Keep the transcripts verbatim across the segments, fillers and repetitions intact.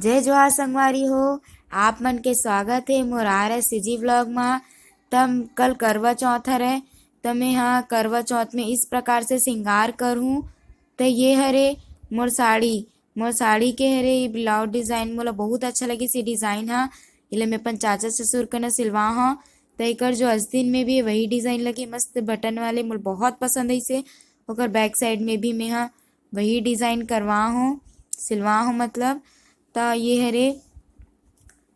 जय जोहार संगवारी हो, आप मन के स्वागत हे मोर आर एस सी जी vlog मा। त कल करवा चौथ हरे, त मैं हा करवा चौथ में इस प्रकार से श्रृंगार करहूँ। त ये हरे मोर साड़ी, मोर साड़ी के हरे ये blouse design, मोला बहुत अच्छा लगिस ये design हा। एला मैं अपन चाचा ससुर कना सिलवा हव। त एकर जो अस्तीन में भी वही design लगे, मस्त button वाले, मोला बहुत पसंद आइसे। ओकर back side में भी मैं हा वही design करवा हव, सिलवा हव मतलब। त ये हरे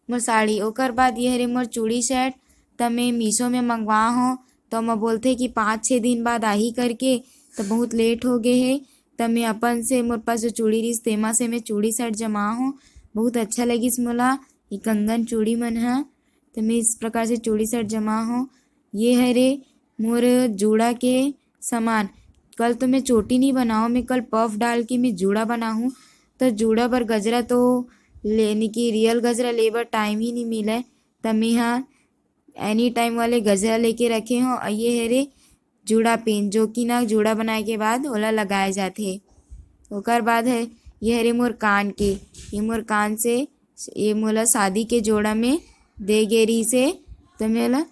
मोर साड़ी। ओकर बाद ये हरे मोर चूड़ी set, त मैं मीशो में मंगवा हव। त ओमा बोलथे कि पाँच छः दिन बाद आही करके, त बहुत late हो गे हे। त मैं अपन से, मोर पास जो चूड़ी रिहिस, तेमा से मैं चूड़ी set जमा हव। बहुत अच्छा लगिस मोला ये कंगन चूड़ी मन ह। त मैं इस प्रकार से चूड़ी set जमा हव। ये हरे मोर जूड़ा के सामान। कल तो मैं चोटी नहीं बनाऊँ, मैं कल puff डाल के मैं जूड़ा बनाहूँ। त जूड़ा बर गजरा तो ले, यानी कि real गजरा ले बर time ही नहीं मिले। त मैं हा any time वाले गजरा लेके रखे हव। अउ ये हरे जूड़ा pin, जो कि ना जूड़ा बनाए के बाद ओला लगाए जाथे। ओकर बाद है ये हरे मोर कान के, ये मोर कान से, ये मोला शादी के जोड़ा में दे गे रिहिसे, त मैं ओला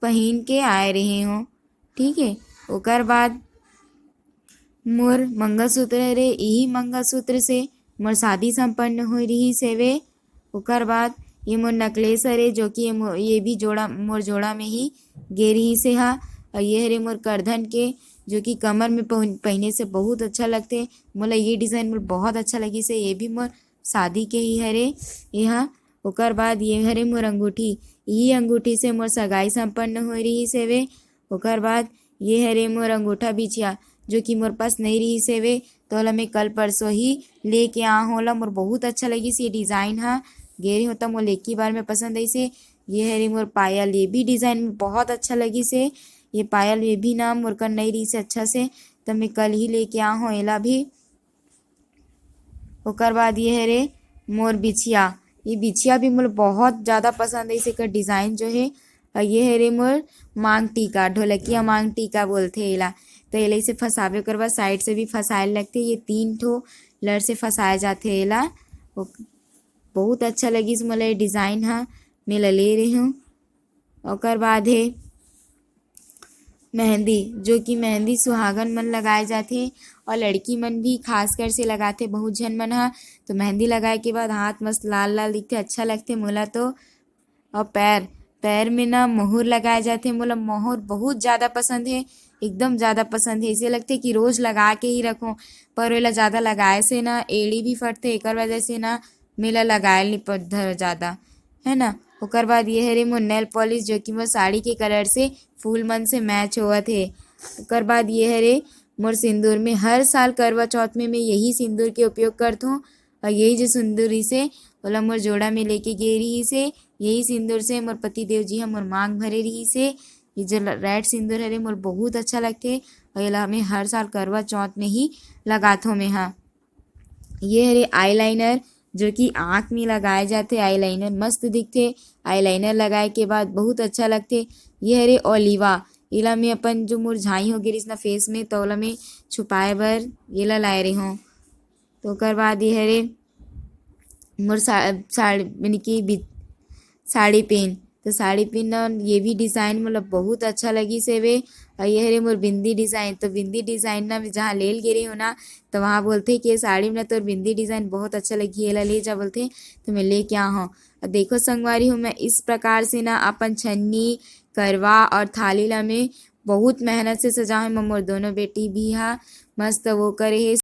पहिन के आए रहे हव। ठीक है, ओकर बाद मोर मंगलसूत्र हरे, यही मंगलसूत्र से मोर शादी संपन्न होए रिहिस हेवे। ओकर बाद ये मोर necklace हरे, जो कि ये मो-, ये भी जोड़ा, मोर जोड़ा में ही गे रिहिस हे हा। अउ ये हरे मोर करधन के, जो कि कमर में पहन-, पहिने से बहुत अच्छा लगथे। मोला ये design मोर बहुत अच्छा लगिस हे। ये भी मोर शादी के ही हरे ये हा। ओकर बाद ये हरे मोर अंगूठी, यही अंगूठी से मोर सगाई संपन्न होए रिहिस हेवे। ओकर बाद ये हरे मोर अंगूठा बिछिया, जो कि मोर पास नहीं रिहिस हेवे, त ओला मैं कल परसों ही लेके आ हव। ओला मोर बहुत अच्छा लगिस ये design हा। गे रहे हव त मोला एक ही बार में पसंद आइसे। ये हरे मोर पायल, ये भी design में बहुत अच्छा लगिस हे। ये पायल ये भी ना मोर कर नहीं रिहिस हे अच्छा से, त मैं कल ही लेके आ हव एला भी। ओकर बाद ये हरे मोर बिछिया, ये बिछिया भी मोला बहुत ज़्यादा पसंद आइस, एकर design जो हे। अउ ये हरे मोर मांग टीका, ढोलकिया मांग टीका बोलथे एला। त एला इसे फंसावे, ओकर बाद side से भी फंसाए लगथे। ये तीन ठो लड़ से फंसाए जाथे एला। ओ, बहुत अच्छा लगिस मोला ये design हा, मैं ला ले रहे हव। ओकर बाद हे मेहंदी, जो कि मेहंदी सुहागन मन लगाए जाथे अउ लड़की मन भी खासकर से लगाथे। बहुत झन मन ह तो मेहंदी लगाए के बाद हाथ मस्त लाल लाल दिखथे, अच्छा लगथे मोला तो। अउ पैर, पैर में ना मोहर लगाए जाथे। मोला मोहर बहुत ज़्यादा पसंद हे, एकदम ज़्यादा पसंद हे। ऐसे लगथे कि रोज लगा के ही रखों, पर ओला ज़्यादा लगाए से ना एड़ी भी फटथे, एकर वजह से ना मेला लगाए ल नहीं पड़त ज़्यादा, है ना। ओकर बाद ये हरे मोर nail polish, जो कि मोर साड़ी के colour से फूल मन से match होवत हे। ओकर बाद ये हरे मोर सिंदूर, मैं हर साल करवा चौथ में मैं यही सिंदूर के उपयोग करथों। अउ यही जो सिंदूर रिहिसे, ओला मोर जोड़ा में लेके गे रिहिसे। यही सिंदूर से मोर पति देव जी ह मोर मांग भरे रिहिसे। ये जो ल-, red सिंदूर हरे, मोर बहुत अच्छा लगथे। अउ एला मैं हर साल करवा चौथ में ही लगाथों मैं हा। ये हरे eyeliner, जो कि आँख में लगाए जाथे। Eyeliner मस्त दिखथे, eyeliner लगाए के बाद बहुत अच्छा लगथे। ये हरे ओलिवा, एला मैं अपन जो मुरझाई हो गे रिहिस ना face में, त ओला मैं छुपाए बर एला लाए रहे हव। तो ओकर बाद ये हरे मोर सा-, साड़ी, यानी कि बि-, साड़ी pin, तो साड़ी pin ना ये भी design मोला बहुत अच्छा लगिस हेवे। अउ ये हरे मोर बिंदी design, तो बिंदी design ना मैं जहाँ लेल गे रहे हव ना, तो वहाँ बोलथे कि ये साड़ी में ना तोर बिंदी design बहुत अच्छा लगही, एला ले जा बोलथे, तो मैं लेके आ हव। अउ देखो संगवारी हो, मैं इस प्रकार से ना अपन छन्नी, करवा अउ थाली ला मैं बहुत मेहनत से सजाए हव। मोर दोनों बेटी भी हा मस्त वो करे हे।